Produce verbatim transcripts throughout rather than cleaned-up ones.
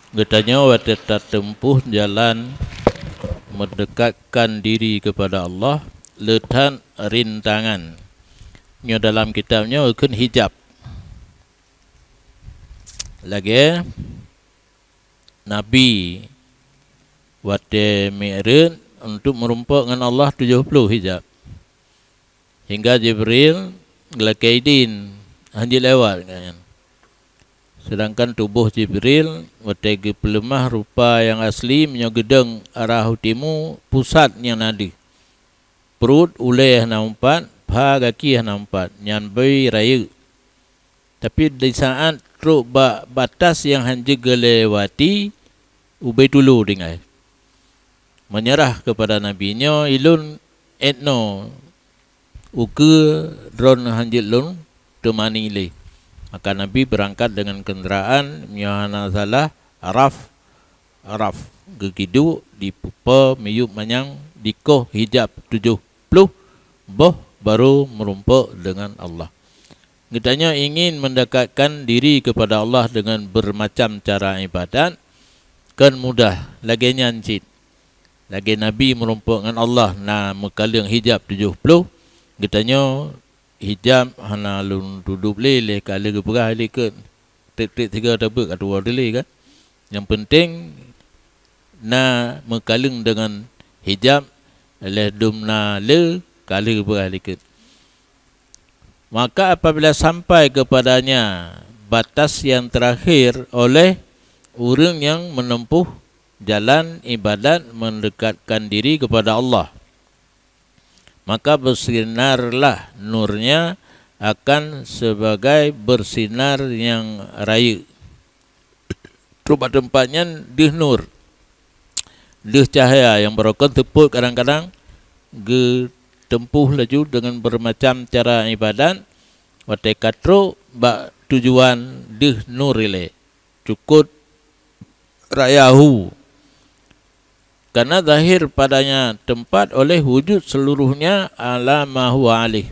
Geutanyoe watée tateumpôh jalan meudekatkan diri keupada Allah, le that rintangan. Nyoe dalam kitab nyoe kheun hijab. Lagée Nabi watée mi'raj untuk meurumpok ngon Allah tujoh ploh hijab. Hingga Jibril geulakée idin, hana jilewat kan. Sedangkan tuboh Jibril watée geupeuleumah rupa nyang asli meunyoe geudong arah u timu, pusat nyang na deuh. Pruet ulée hana umpat, pha gaki hana umpat, nyan bui rayeuk. Tapi di saat trok bak batas nyang hana jeuet geulewati, ubé tulo tinggai. Meunyeurah keupada Nabi, "Nyoe ilôn 'etnoe, ukeue droe hana jeuet lôn teumani lé." Maka Nabi beurangkat deungon keundaraan, meunyoe hana salah, raf, raf, geugiduek di pupe miyueb manyang dikoh hijab tujoh ploh boh baru meurumpok deungon Allah. Geutanyoe ingin meundekatkan diri keupada Allah deungon beureumacam cara iébadat, kon mudah lagée nyan cit. Lagée Nabi meurumpok ngon Allah na meukaleueng hijab tujoh ploh, geutanyoe hijab hana lôn tudôb lé, lé ka lheueh geupeugah lé keu treb-treb sigoe tabeuet ka tuwoe dilé kan. Nyang peunteng na meukaleueng deungon hijab, lheueh dum na le ka lheueh geupeugah lé keu. Maka apabila sampai keupadanya batas nyang teurakhir oleh ureuëng nyang meuneumpôh jalan iébadat meundekatkan diri keupada Allah, maka beusinarlah nurnya akan sibagai beusinar nyang rayeuk. Trok bak teumpat nyan deuh nur, deuh cahya nyang barokon seupôt kadang-kadang geuteumpôh laju deungon beureumacam cara iébadat, watée ka trok bak tujuan deuh nur ilée, cukot rayahu. Karena zahir padanya tempat oleh wujud seluruhnya ala ma huwa alaih.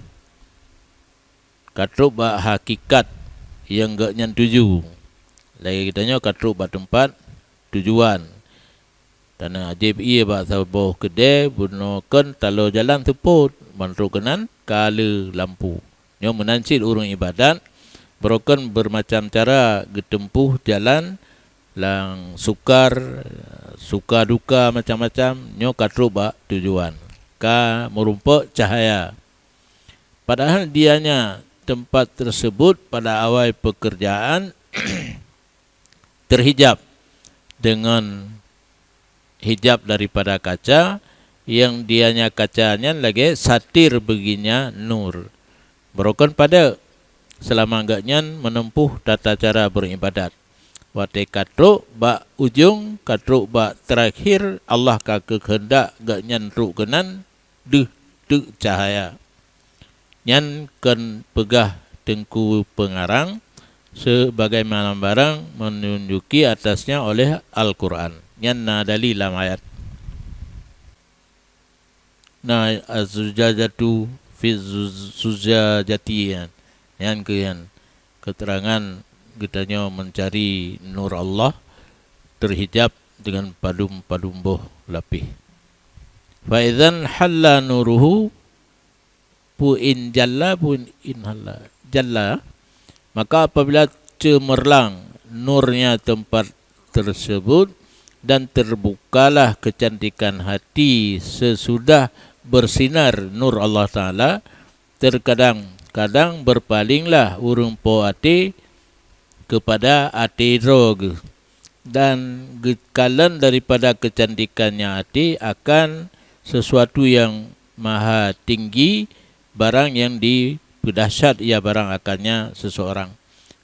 Ka trok bak hakikat nyang geuhnyan tuju. Lagée geutanyoe ka trok bak teumpat tujuan. Taneuk jieb ié bak saboh keudée, bunoe kon talo jalan seupôt, ban trok keunan ka le lampu. Nyoe meunan cit ureuëng iébadat, barokon beureumacam cara geuteumpôh jalan lam sukar, suka duka macam-macam, nyoe ka trok bak tujuan, ka meurumpok cahya. Padahal dianya tempat tersebut pada awai pekerjaan terhijab dengan hijab daripada kaca, nyang dianya kaca nyan lagée satir beuginya nur. Barokon padub, seulama geuhnyan meuneumpôh tata cara beuribadat. Watée ka trok bak ujong, ka trok bak teurakhir, Allah ka geukeundak geuhnyan trok keunan deuh teuk cahya. Nyan kon peugah Teungku Peungarang, sebagaimana barang meununjuki atasnya oleh Al-Quran. Nyan na dalil lam ayat. Na az-zujajatu fi zuz-, zujajati, nyan. Nyan keuh nyan keuterangan geutanyoe meuncari nur Allah terhijab deungon padum-padum boh lapéh. Fa idzan halla nuruhu, pu in jalla, pu in halla. Jalla, maka apabila ceumeurlang nurnya tempat tersebut dan terbukalah kecantikan hati sesudah bersinar nur Allah Ta'ala, terkadang-kadang berpalinglah ureuëng po até kepada até droe geuh, dan geukalon daripada keucantikannya até akan sesuatu yang maha tinggi, barang yang dipeudahsyat ia barang akannya seseorang.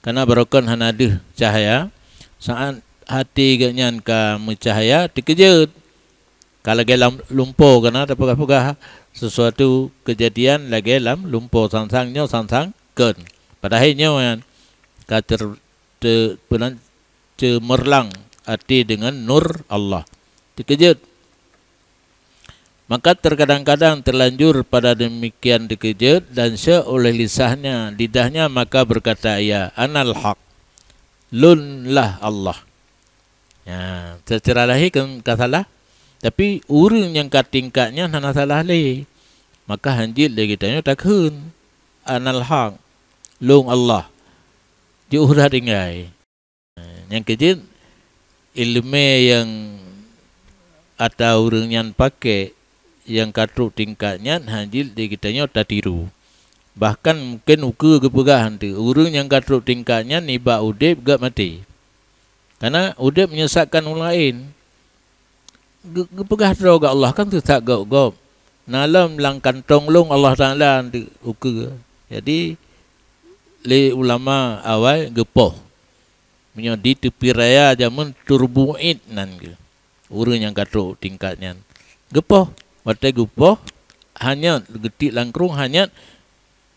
Karena barokon hana deuh cahya, saat até geuhnyan ka meucahya, teukeujot. Ka lagée lam lumpo, kana tapeugah-peugah sesuatu keujadian lagée lam lumpo, sang-sang nyoe sang-sang kon. Padahai nyoe nyan ka ter-, te-, peunan ceumeurlang até deungon nur Allah. Teukeujot. Maka terkadang-kadang terlanjur pada demikian teukeujot dan syok oleh lisannya, lidahnya, maka berkata ia, "Anal haq, lôn lah Allah." Ya, secara lahé kan ka salah, tapi ureuëng nyang ka tingkat nyan hana salah lé. Maka hanjeuet lé geutanyoe takheun, "Anal haq, lôn Allah." Jeuet urat tinggai. Nyang keujeuet, iéleumé nyang ata ureuëng nyan paké nyang ka trok tingkat nyan hanjeuet lé geutanyoe tatiru. Bahkan mungken ukeue geupeugah hanteuk, ureuëng nyang ka trok tingkat nyan nibak udeb gét maté. Karena udeb menyesatkan ureuëng laén. Geu-, geupeugah droe geuh Allah kan sesat gob-gob. Na lom lam kantong lôn Allah Taala hanteuk ukeue. Jadi, lé ulama awai geupoh. Meunyoe di tepi raya jameun turbuit nan geuh. Ureuëng nyang ka trok tingkat nyan. Geupoh. Watée geupoh, hanyot geutiek lam krueng, hanyot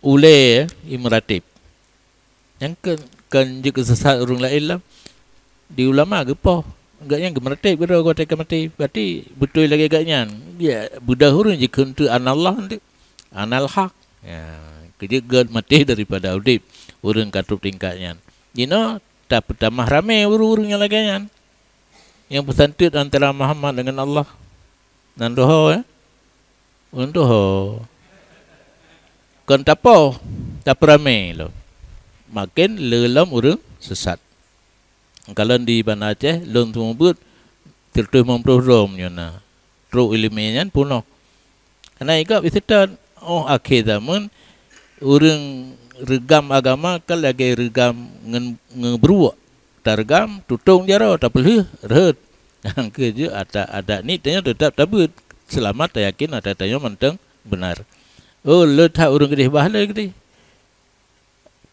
ulée i meurateb. Nyang keu, keu jeuet keu sesat ureuëng laén lom. Di ulama geupoh. Gobnyan geumeuratéb keudroe watée ka maté. Berarti beutôi lagée gobnyan. Ya, beudôh ureuëng jikheun teuh anallah tu. Anal haq. Ya, keujeuet gét maté daripada udeb ureuëng ka trok tingkat nyan. Jinoe tapeutamah ramé ureuëng-ureuëng nyang lagée nyan. Nyang peusanteut antara Muhammad dengan Allah. Nan doho, ya. Untuk ho. Kon tapoh, tapeuramé lom. Maken le lom ureuëng sesat. Kalon di Banda Aceh, lôn seumeubeuet, sireutoh limong ploh droe nyoe na. Trok iéleumé nyan peunoh. Hana igab iseutôt, oh akhé zameun, ureuëng reugam agama ka lagée reugam ngon, ngon bruek. Tareugam, tutong jaroe, tapeulheueh, rhot. Nyang keujeuet ata-, adat nit tanyoe teutap tabeuet, seulamat tayakin ata tanyoe mantong beunar. Oh, le that ureuëng keudeh bah le keudeh.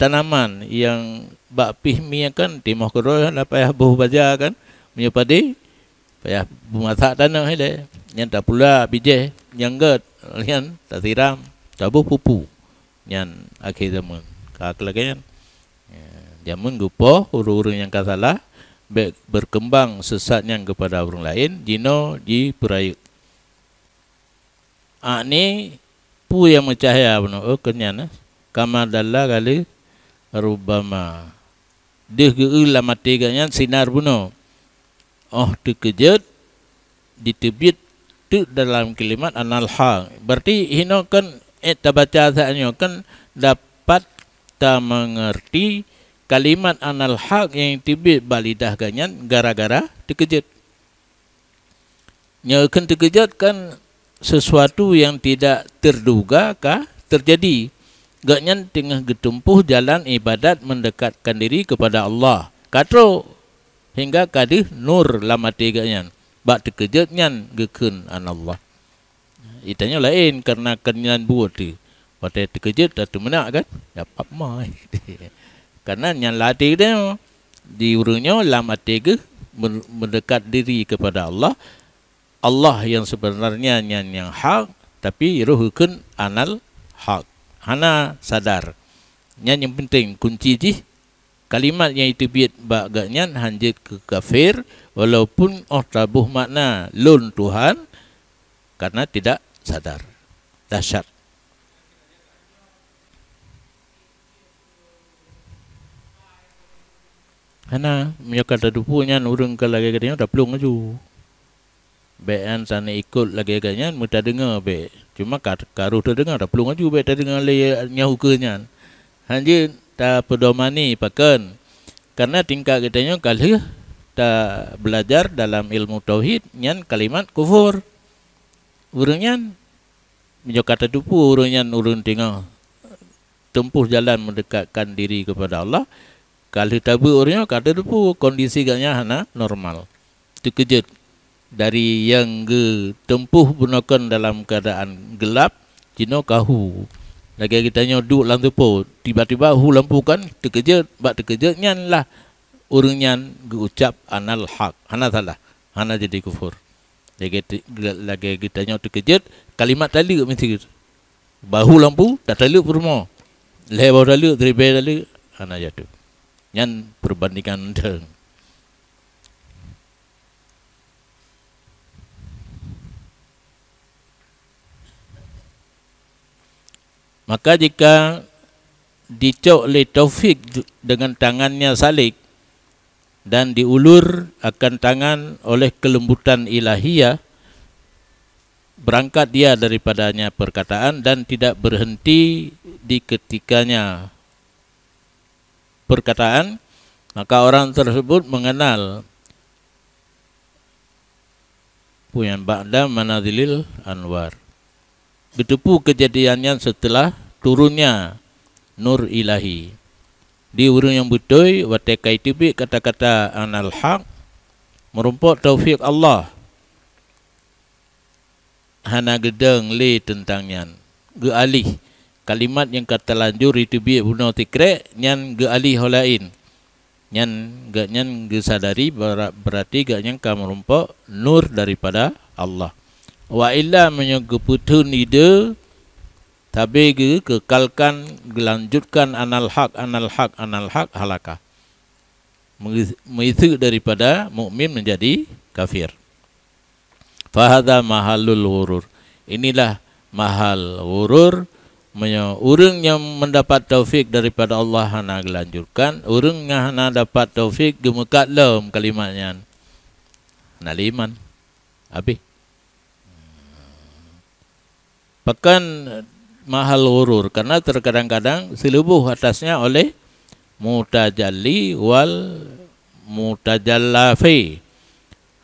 Tanaman nyang bak pih mi kan, timoh keudroe hana payah boh baja kan, meunyoe padé, payah beumasak tanoh ilée. Nyan tapula bijéh nyang gét, nyan tasiram, taboh pupu. Nyan akhé zameun. Ka lagée nyan. Ya, jameun geupoh ureuëng-ureuëng nyang ka salah, bék beukeumbang sesat nyan keupada ureuëng laén, jinoe jipeurayeuk. Akni peue nyang meucahya bunoe, oh, keu nyan, eh? Kama dalla kali rubama. Deuh geu-eu lam até geuh nyan sinar bunoe. Oh teukeujot, jiteubiet teuk dalam kalimat anal haq. Berarti hinoe kan, eh, tabaca saat nyoe kan dapat tameungerti kalimat anal haq nyang teubiet bak lidah geuh nyan gara-gara teukeujot. Nyoe kheun teukeujot kan sesuatu yang tidak terduga ka terjadi. Gobnyan teungoh geutumpôh jalan ibadat meundekatkan diri kepada Allah. Ka trok hingga ka deuh nur lam até gobnyan. Bak teukeujot nyan geukheun anallah. Itanyoe laén kareuna keunyan buet teuh. Watée teukeujot tateumeunak kan? Ya pap mai. Kareuna nyan lam até geutanyoe. Di ureuëng nyoe lam até geuh men-, mendekat diri kepada Allah. Allah yang sebenarnya nyan nyang hak, tapi roh geukheun anal hak. Hana sadar. Nyan nyang penting kunci jih. Kalimat nyang jiteubiet bak gobnyan hanjeuet keu kafir, walaupun óh taboh makna lôn Tuhan, karena tidak sadar. Dahsyat. Hana, meunyoe ka tateupeue nyan ureuëng ka lagée geutanyoe taplueng laju. Bék an saneuk ikot lagée gobnyan meutadeungoe bék. Cuma ka, ka roh tadeungoe, taplueng laju bék tadeungoe lé nyang ukeue nyan. Hanjeuet tapeudomani pakon. Kareuna tingkat geutanyoe ka lheueh tabeulajar dalam ilmu tauhid nyan kalimat kufur. Ureuëng nyan, meunyoe ka tateupeue ureuëng nyan ureuëng teungoh tempuh jalan mendekatkan diri kepada Allah, ka lheueh tabeuet ureuëng nyoe ka tateupeue kondisi gobnyan hana normal. Teukeujot dari nyang geutempuh bunoe kon dalam keuadaan geulab, jinoe ka hu. Lagée geutanyoe duek lam teupô, tiba-tiba hu lampu kan, teukeujot, bak teukeujot nyan lah ureuëng nyan geuucap anal haq, hana salah, hana jadi kufur. Lagée te-, lagée geutanyoe teukeujot, kalimat taleuek miseue. Bahu lampu, tataleuek peurumoh. Lhée bahu taleuek, siribée taleuek, hana jatuh. Nyan perbandingan deueng. Maka jika dicok lé Taufik dengan tangannya salik, dan diulur akan tangan oleh kelembutan ilahiyah, berangkat dia daripadanya perkataan dan tidak berhenti di ketikanya perkataan, maka orang tersebut mengenal puyan ba'da manazilil anwar. Geuteupeue keujadian nyan seuteulah turunnya nur ilahi. Di ureuëng nyang beutôi, watée ka jiteubiet kata-kata anal haq, meurumpok taufik Allah, hana geudong lé teuntang nyan. Geualih, kalimat nyang ka talanjur jiteubiet bunoe sikrek nyan geualih ho laén. Nyan geuhnyan geusadari, beura-, beurati geuhnyan ka meurumpok nur daripada Allah. Wa illa, meunyoe geupeutheun ide, tabe geukeukalkan, geulanjutkan anal haq, anal haq, anal haq, halaka. Mengis-, meuiseuk daripada mukmin menjadi kafir. Fahadha mahalul ghurur. Inilah mahal ghurur. Meunyoe ureuëng nyang mendapat taufik daripada Allah hana geulanjutkan, ureuëng nyang hana dapat taufik geumeukat lom kalimat nyan, hana lé iman. Habéh. Pakon mahal ghurur? Karena terkadang-kadang seuleuboh atasnya oleh mutajalli wal mutajallafi.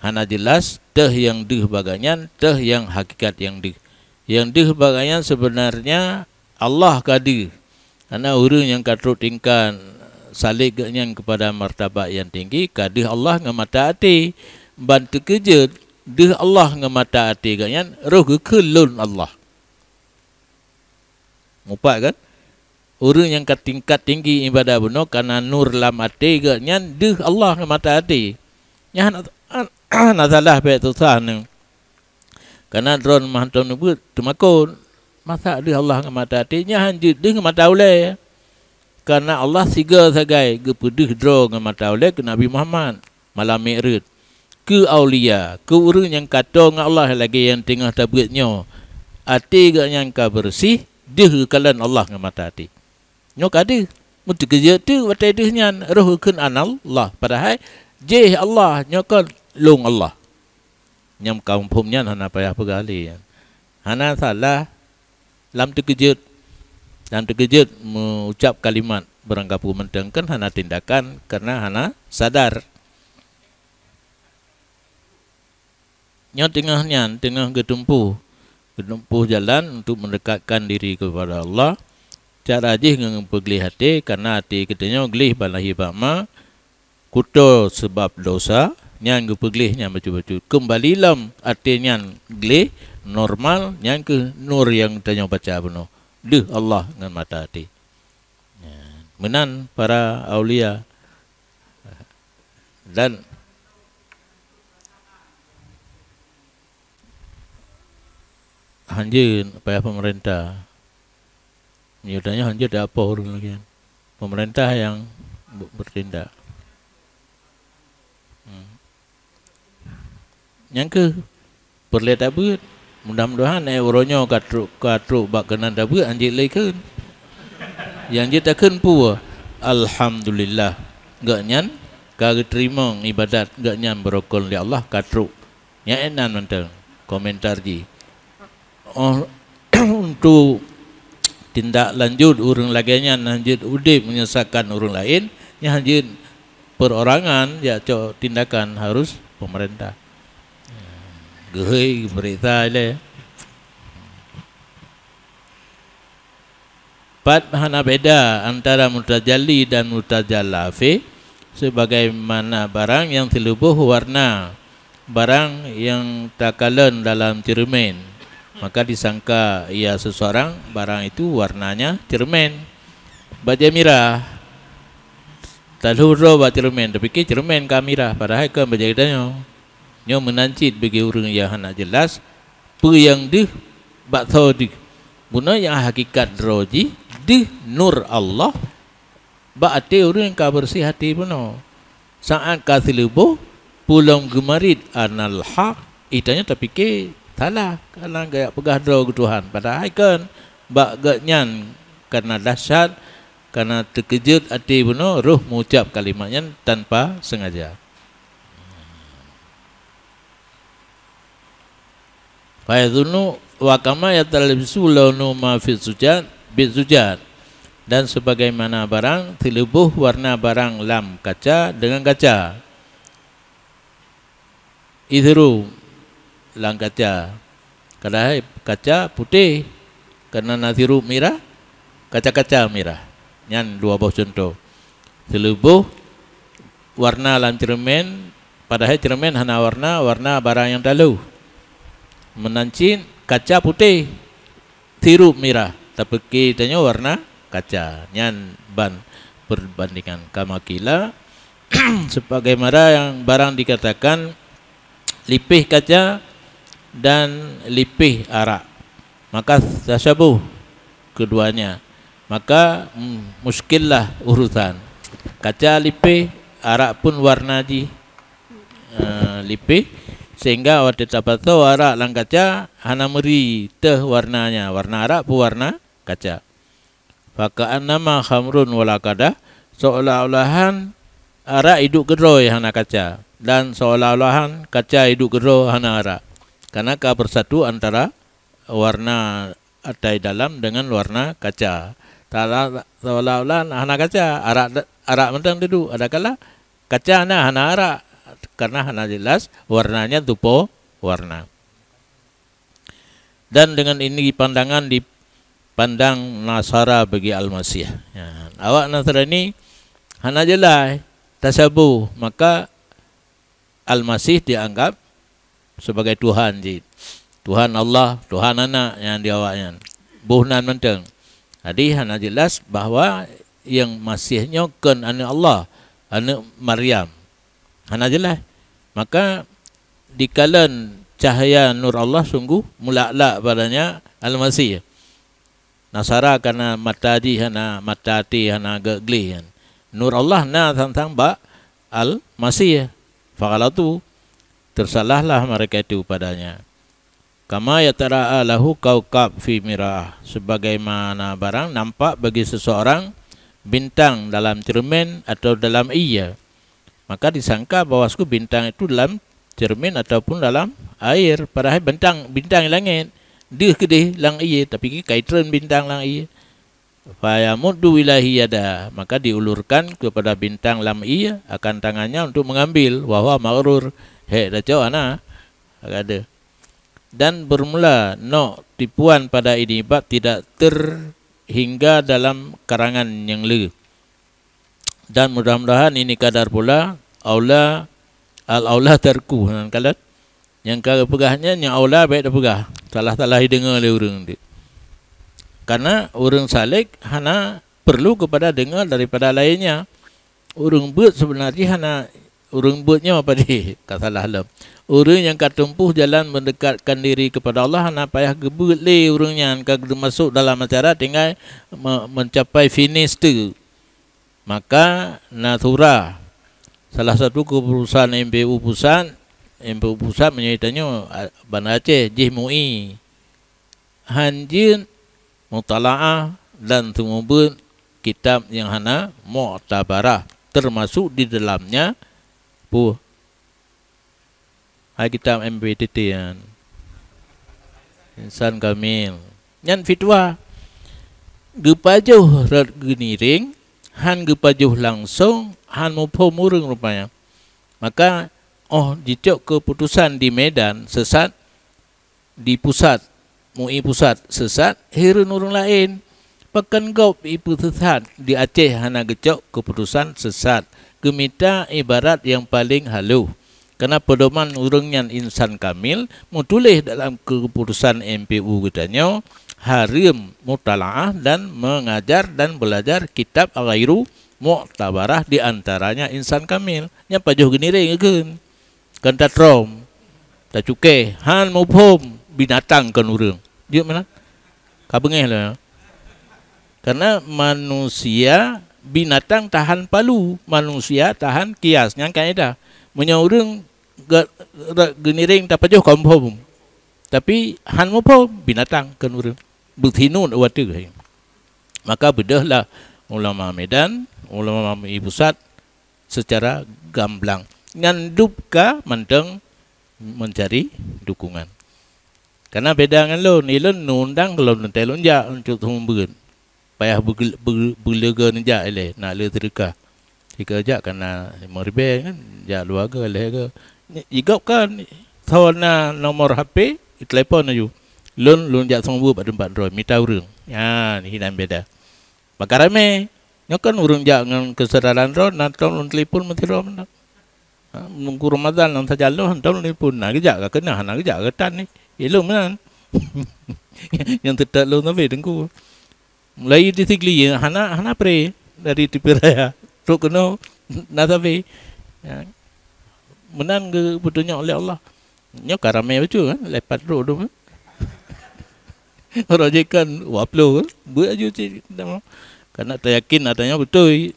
Hana jelas teuh nyang deuh bak geuhnyan, teuh nyang hakikat nyang deuh. Nyang deuh bak geuhnyan sebenarnya Allah ka deuh. Karena ureuëng nyang ka trok tingkat saleb geuhnyan kepada martabat nyang tinggi, ka deuh Allah ngon mata até. Ban teukeujeuet, deuh Allah ngon mata até geuhnyan, roh geukheun lôn Allah. Mupat kan? Ureuëng nyang ka tingkat tinggi ibadah bunoe, karena nur lam até geuhnyan deuh Allah ngon mata até. Nyan hana, hana salah, bék susah nyoe. Karena droe mantong neubeuet teumakot. Masa deuh Allah ngon mata até, nyan han jeuet deuh ngon mata ulée. Karena Allah sigoe sagai geupeudeuh droe ngon mata ulée keu Nabi Muhammad malam Mi'raj. Keu aulia, keu ureuëng nyang ka toe ngon Allah lagée nyang teungoh tabeuet nyoe, até geuhnyan ka beureuséh, deuh geukalon Allah ngon mata até. Nyoe ka deuh, meuteukeujeuet teuk watée deuh nyan, roh geukheun anallah, padahai jéh Allah, nyoe kon lôn Allah. Nyang ka muphom nyan hana payah peugah lé nyan. Hana salah lam teukeujeuet. Lam teukeujeuet meuucap kalimat, beurangkapeue mantong kan hana tindakan karena hana sadar. Nyoe teungoh nyan, teungoh geutumpu, geutumpu jalan untuk meundekatkan diri kepada Allah. Cara jih ngon peugléh até, karena até geutanyoe gléh bak lahé bak ma, kuto seubab dosa, nyan geupeugléh nyan bacut-bacut. Keumbali lom até nyan gléh normal, nyan kheueh nur nyang tanyoe baca bunoe. Deuh Allah ngon mata até. Nyan. Meunan para aulia. Dan hanjeut payah pemerintah. Meunyoe tanyoe hanjeut, apoh ureuëng lagée nyan. Pemerintah nyang be-, bertindak. Hmm. Nyang kheueh peureulée tabeuet. Mudah-mudahan, eh, uroe nyoe ka trok, ka trok bak keunan tabeuet, hanjeut lé kheun. Nyang jeuet takheun peue? Alhamdulillah. Geuhnyan ka geuteurimong ibadat geuhnyan beurukon lé Allah, ka trok. Nyan inan mantong komentar jih. Oh, untuk tindak lanjut ureuëng lagée nyan hanjeut udeb meunyeusahkan ureuëng laén, nyan hanjeut perorangan, jak cok tindakan harus pemerintah. Geuhôi geupeuriksa ilée. Pat hana beda antara mutajalli dan mutajallafi, sebagaimana barang nyang seuleuboh warna, barang nyang takalon dalam ceureumen, maka disangka ia seseorang, barang itu warnanya ceureumen. Bajée mirah, talheuh droe bak ceureumen, tapike ceureumen ka mirah, padahai kon bajée geutanyoe. Nyoe meunan cit bagi ureuëng nyang hana jeulaih peue nyang deuh bak soe deuh. Bunoe nyang hakikat droe jih deuh nur Allah bak até ureuëng nyang ka beureuséh até bunoe. Saát ka seuleuboh peue lom geumarit anal haq, geutanyoe tapike salah, kana geupeugah droe keu Tuhan, padahai kon bak geuhnyan kana dahsyat Karena teukeujeuet até bunoe, roh meuucab kalimat nyan tanpa sengaja. Fayadhunnu wa kama yatalabbisu launu ma fi zujaj bi zujaj, dan sebagaimana barang teuleuboh warna barang lam kaca dengan kaca. Idhru lam kaca, kadahai kaca putéh, karena na sirup mirah, kaca-kaca mirah. Nyan dua boh cuntoh. Teuleuboh warna lam ceureumen, padahai ceureumen hana warna, warna barang nyang taloh. Meunan cit kaca putéh, sirup mirah, tapeuke tanyoe warna kaca. Nyan ban perbandingan. Kama qila, sebagaimana yang barang dikatakan lipéh kaca dan lipéh arak. Maka tasyabuh keduanya. Maka, mm, muskillah urusan. Kaca lipéh, arak pun warna jih, eh, lipéh, sehingga watée tapasoe arak lam kaca, hana meuri teuh warnanya, warna arak pun warna kaca. Faka'annama khamrun wala qadah, seolah-olahan arak iduek keudroe hana kaca, dan seolah-olahan kaca iduek keudroe hana arak. Karena ka bersatu antara warna atai dalam dengan warna kaca. Tala-, seolah-olah hana kaca, arak, arak mantong duek. Adakala kaca na hana arak, karena hana jelas warnanya tupo warna. Dan dengan ini pandangan dipandang Nasara bagi Almasih. Ya, awak Nasrani hana jelas tasyabuh, maka Almasih dianggap sebagai Tuhan jih. Tuhan Allah, Tuhan Anak nyang di awaknyan. Boh nan mantong. Jadi hana jelas bahwa nyang Masih nyoe kon aneuëk Allah, aneuëk Maryam. Hana jelas. Maka dikalon cahya nur Allah sungguh meulak-lak padanya Almasih. Nasara kana mata jih hana, mata até hana geugleh nyan. Nur Allah na sang-sang bak Al-Masih. Fakhalatu, tersalahlah mereka itu padanya. Kama yatara'a lahu kaukab fi mirah, sebagaimana barang nampak bagi seseorang bintang dalam cermin atau dalam ie. Maka disangka bahwa bintang itu dalam cermin ataupun dalam air, padahai bintang, bintang di langét deuh keudeh lam ie, tapi ka itreun bintang lam ie. Fayamuddu ilaihi yada, maka diulurkan kepada bintang lam ie akan tangannya untuk mengambil, wa huwa maghrur, hék tacok hana, ada. Dan bermula nok tipuan pada ini bab tidak terhingga dalam karangan nyang le. Dan mudah-mudahan ini kadar pula aula, al-aula tarku, nyan kalon. Nyang ka geupeugah nyan, nyang aula bék tapeugah. Salah-salah jideungoe lé ureuëng deuek. Karena ureuëng salek hana perlu kepada deungoe daripada lainnya. Ureuëng beuet seubeuna jih hana, ureuëng beuet nyoe padé ka salah lom. Ureuëng nyang ka teumpuh jalan mendekatkan diri kepada Allah hana payah geubeuet lé ureuëng nyan ka geumasok dalam acara tinggai me-, mencapai finish tu. Maka na sura salah satu keputusan M P U pusat, M P U pusat meunyoe tanyoe, a, Banda Aceh jih M U I. Han jeuet mutalaah dan seumeubeuet kitab nyang hana muktabarah, termasuk di dalamnya pu-, hai kitab M P T T nyan. Insan Kamil. Nyan fitwa. Geupajoh rot geuniréng, han geupajoh langsong, han muphom ureuëng rupanya. Maka, óh jicok keuputosan di Medan, sesat, di pusat, M U I pusat sesat, hireuen ureuëng laén. Pakon gob ipeuseusat di Aceh hana geucok keuputosan sesat, geumita ibarat nyang paleng haloh. Karena peudoman ureuëng nyan insan kamil, meutuléh dalam keuputosan M P U geutanyoe, hareuem mutalaah dan mengajar dan belajar kitab ghairu muktabarah, di antaranya insan kamil. Nyan pajoh geuniréng geukheun. Kan tatrom, tacukée, han muphom binatang kon ureuëng. Jeuet meunan? Ka beungéh lé. Karena manusia, binatang tahan palu, manusia tahan kias. Nyan kaedah. Meunyoe ureuëng ge-, re-, geuniréng tapajoh kon muphom. Tapi han muphom binatang kon ureuëng. Beuthinuet watée. Maka beudôhlah ulama Medan, ulama M U I Pusat secara gamblang. Nyan dub ka mantong mencari dukungan. Karena beda ngon lôn, ilôn neundang lôn teuntèe lôn jak untuk seumeubeuet. Payah beugel-, be-, beuleuga neujak ilèe, na le seudeukah. Sika jak kana limong ribèe kan, jak dua go, lhèe go. Jigop kan, soe na nomor H P, itelepon laju. Lôn, lôn jak seumeubeuet bak teumpat droe, mita ureueng. Nyan, hinan beda. Pakon ramè. Nyoe kan ureueng jak ngon keusadaran droe, na tom lôn telepon meusidroe mantong. Ha, meununggu Ramadan nyang sajan lôn, tom lôn telepon. Na geujak ka keunan, hana geujak ka tan ni. Ilôn meunan. Nyang teutap lôn sabe teungku. Mulai di Sigli, hana, hana pre dari Tepi Raya. Trok keunoe, na sabe. Ya. Meunan geupeutunyok lé Allah. Nyoe ka ramè bacut kan, lepat trok tu. Roh jih kan, waploh kan. Buet aju cit, nama. Karena tayakin adanya beutôi.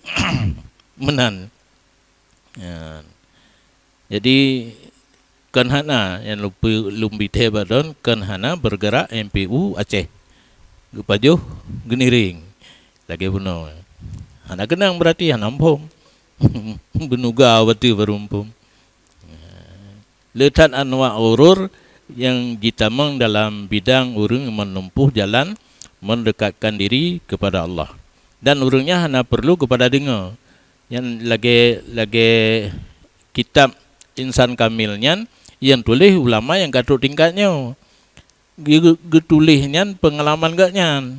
Meunan. Ya. Jadi, kon hana nyang lumpui, lumpui thèe bak droen, kon hana bergerak M P U Aceh. Geupajoh, geuniréng. Lagèe bunoe. Hana keunong berarti hana muphom. Beunuga watèe baru muphom. Le that anwa urur nyang jitamong dalam bidang ureueng meunumpoh jalan mendekatkan diri kepada Allah. Dan ureueng nyan hana perlu kepada deungoe. Nyan lagèe, lagèe kitab Insan Kamil nyan, nyang tuléh ulama nyang ka trok tingkat nyoe. Geu-, geutuléh nyan peungalaman geuh nyan.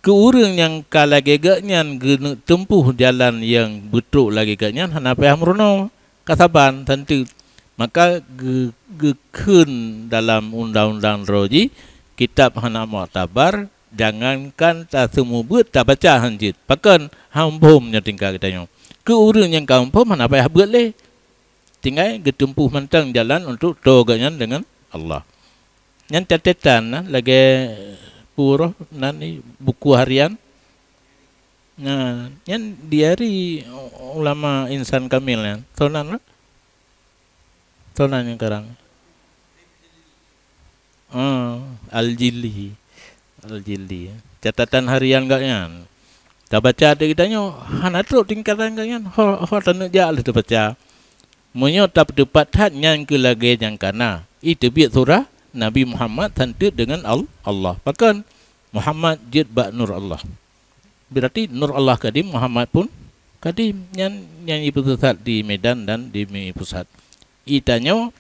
Keu ureueng nyang ka lagèe geuh nyan geuneuk teumpoh jalan nyang beutrok lagèe geuh nyan hana payah meurunoe. Ka saban, santeut. Maka geu-, geukheun dalam undang-undang droe jih, kitab hana muktabar, jangankan taseumeubeuet, tabaca han jeuet. Pakon? Hana muphom nyoe tingkat geutanyoe. Keu ureueng nyang ka muphom hana payah beuet lé. Tinggai geuteumpoh mantong jalan untuk toe geuh nyan deungon Allah. Nyan catetan na, lagèe peue roh nan ni, buku harian. Nah, nyan diari ulama Insan Kamil nyan. Soe nan lah? Soe nan nyang karang? Ah, Al-Jili. Al-Jili. Catatan harian geuh nyan. Tabaca di geutanyoe, hana trok tingkatan geuh nyan. Ho, ho taneuk jak lé tabaca. Meunyoe tapeuteupat that nyan keu lagèe nyang kana, iteubiet surah Nabi Muhammad santeut deungon Al-, Allah. Pakon? Muhammad jeuet bak nur Allah. Berarti nur Allah kadim, Muhammad pun kadim. Nyan, nyan jipeusesat di Medan dan di M U I Pusat. Itanyoe,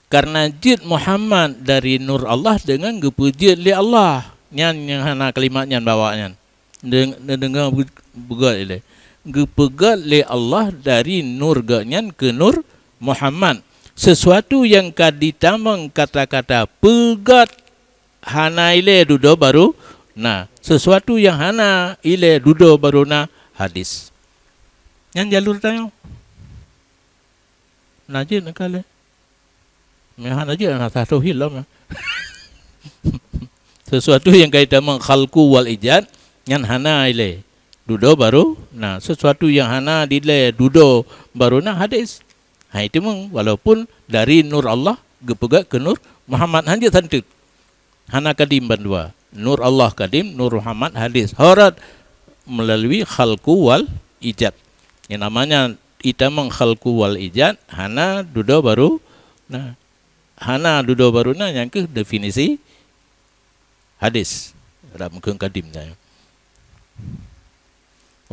karena jeuet Muhammad dari nur Allah deungon geupeujeuet lé Allah. Nyan nyang hana kalimat nyan bak awak nyan. Deng-, neudeungoe beu-, beugöt ilèe. Geupeugöt lé Allah dari nur geuh nyan keu nur Muhammad. Sesuatu nyang ka jitamong kata-kata peugöt hana ilèe dudoe barô na. Sesuatu nyang hana ilèe dudoe barô na, hadis. Nyan jalur tanyoe. Na jeuet neukalon. Meuhana jeuet na sah tauhid lom. Sesuatu nyang ka jitamong khalqu wal ijad, nyan hana ilèe dudoe barô na. Sesuatu nyang hana dilèe dudoe barô na, hadis. Hai teumong, walaupun dari nur Allah geupeugöt keu nur Muhammad, han jeuet santeut. Hana kadim bandua. Nur Allah kadim, nur Muhammad hadis. Ho rot meulalu khalqu wal ijad. Nyang namanya jitamong khalqu wal ijad, hana dudoe barô na. Hana dudoe barô na, nyan keuh definisi hadis. Lam kheun kadim nyan.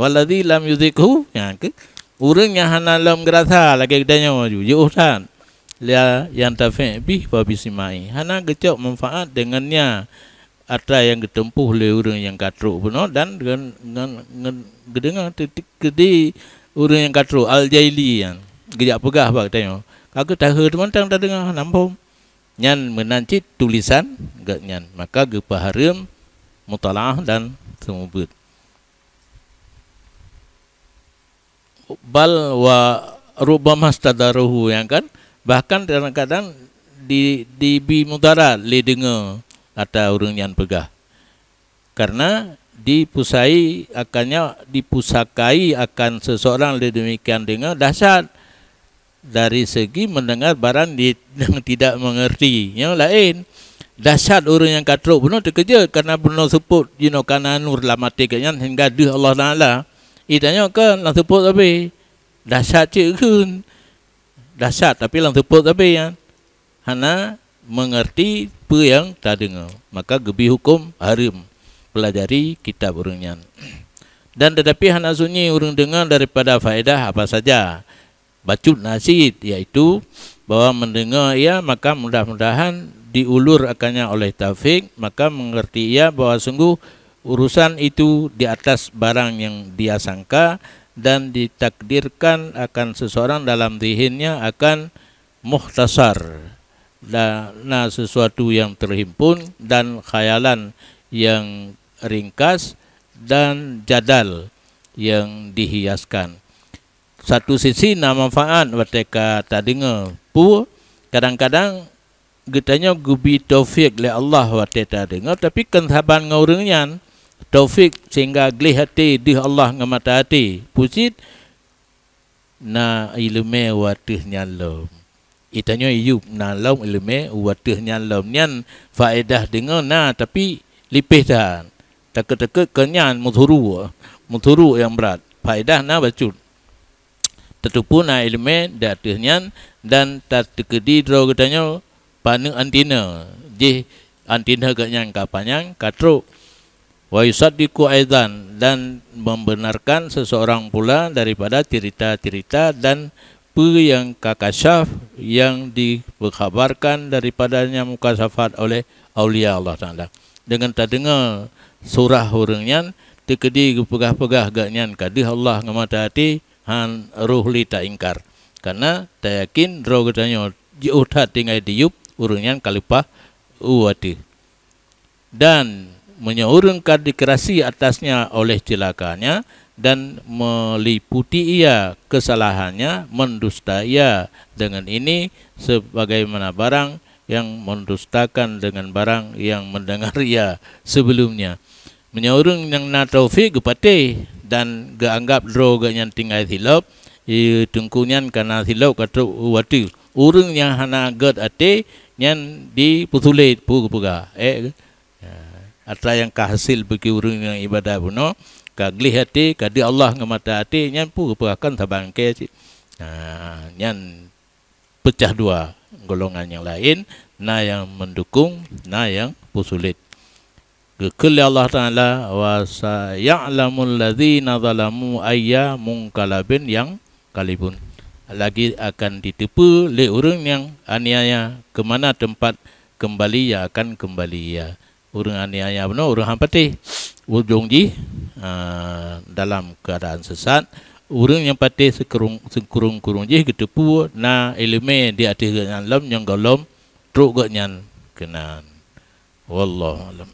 Wallazi lam yudrikhu, nyan keuh ureueng nyang hana lom geurasa lagèe geutanyoe ju, jiôh that. La yantafi' bih wa bisimai. Hana geucok manfaat deungon nya atra nyang geuteumpuh lé ureueng nyang ka trok bunoe dan ngon, ngon, ngon geudeungoe teuti-, keudi ureueng nyang ka trok, Al-Jaili nyan. Geujak peugah bak geutanyoe. Ka geutanyoe teumantong tadeungoe, hana muphom. Nyan meunan cit tulisan geuh nyan. Maka geupeuhareuem mutalaah dan seumeubeuet. Bal wa rubbama stadaruhu, ya kan? Bahkan kadang-kadang di, dibi mudarat lé deungoe atra ureueng nyan peugah. Karena dipusai akannya, dipusakai akan seseorang lé demikian deungoe dahsyat. Dari segi mendengar barang di, yang tidak mengerti. Nyang laén, Dahsyat ureuëng nyang ka trok bunoe teukeujot, karena bunoe seupôt jinoe kana nur lam até geuhnyan hingga deuh Allah Taala. Itanyoe kan lam seupôt sabe. Dahsyat cit kheun. Dahsyat, tapi lam seupôt sabe nyan. Hana mengerti peue nyang tadeungoe, maka geubi huköm hareuem pelajari kitab ureuëng nyan. Dan tetapi hana sunyi ureuëng deungoe daripada faedah apa saja. Bacut na cit, yaitu bahwa mendengar ia, maka mudah-mudahan diulur akannya oleh taufik, maka mengerti ia bahwa sungguh urusan itu di atas barang yang dia sangka dan ditakdirkan akan seseorang dalam zihinnya akan mukhtasar, dan na sesuatu yang terhimpun dan khayalan yang ringkas dan jadal yang dihiaskan. Satu sisi na manfaat watée ka tadeungoe peue, kadang-kadang geutanyoe geubi taufik lé Allah watée tadeungoe, tapi kon saban ngon ureuëng nyan taufik sehingga gleh até deuh Allah ngon mata até. Peue cit? Na iéleumé u ateueh nyan lom. Itanyoe iyup na lom iéleumé u ateueh nyan lom. Nyan faedah deungoe na, tapi lipéh that. Takot-takot keu nyan meusuruk, meusuruk nyang brat. Faedah na bacut. Tateupeue na iéleumé di ateueh nyan dan tateukeudi droe geutanyoe paneuk antina. Jih antina geuhnyan ka panyang, ka trok. Wa yusaddiqu aidan, dan membenarkan seseorang pula daripada cerita-cerita dan peue nyang ka kasyaf yang dipeukabarkan daripadanya mukasyafat oleh aulia Allah Taala. Deungon tadeungoe surah ureuëng nyan, teukeudi geupeugah-peugah geuhnyan ka deuh Allah ngon mata até, han roh lé taingkar. Karena tayakin droe geutanyoe jiôh that tinggai diyup ureuëng nyan ka leupah u ateueh. Dan meunyoe ureuëng ka dikerasi atasnya oleh ceulakanya dan meliputi ia kesalahannya, mendusta ia dengan ini sebagaimana barang yang mendustakan dengan barang yang mendengar ia sebelumnya. Meunyoe ureuëng nyang na taufik geupatéh dan geuanggab droe geuhnyan tinggai silop, i teungku nyan kana silop ka trok u ateueh. Ureuëng nyang hana gét até nyan dipeusulet peue geupeugah. Eh, atra nyang ka hasil bagi ureuëng nyang ibadah bunoe, ka gleh até, ka deuh Allah ngon mata até, nyan peue geupeugah kon saban kée cit. Ha, nyan peucah dua golongan nyang laén, na nyang meudukung, na nyang peusulet. Geukheun lé Allah Taala, "Wa saya'lamul ladzina zalamu ayya munqalabin yanqalibun." Lagi akan jiteupeue lé ureuëng nyang aniaya keu mana teumpat keumbali ia akan keumbali ia. Ureuëng aniaya bunoe, ureuëng han patéh. Ujong jih, a, dalam keuadaan sesat. Ureuëng nyang patéh seukurong-, seukurong-kurong jih geuteupeue na iéleumé di ateueh geuhnyan lom nyang gohlom trok geuhnyan keunan. Wallahu a'lam.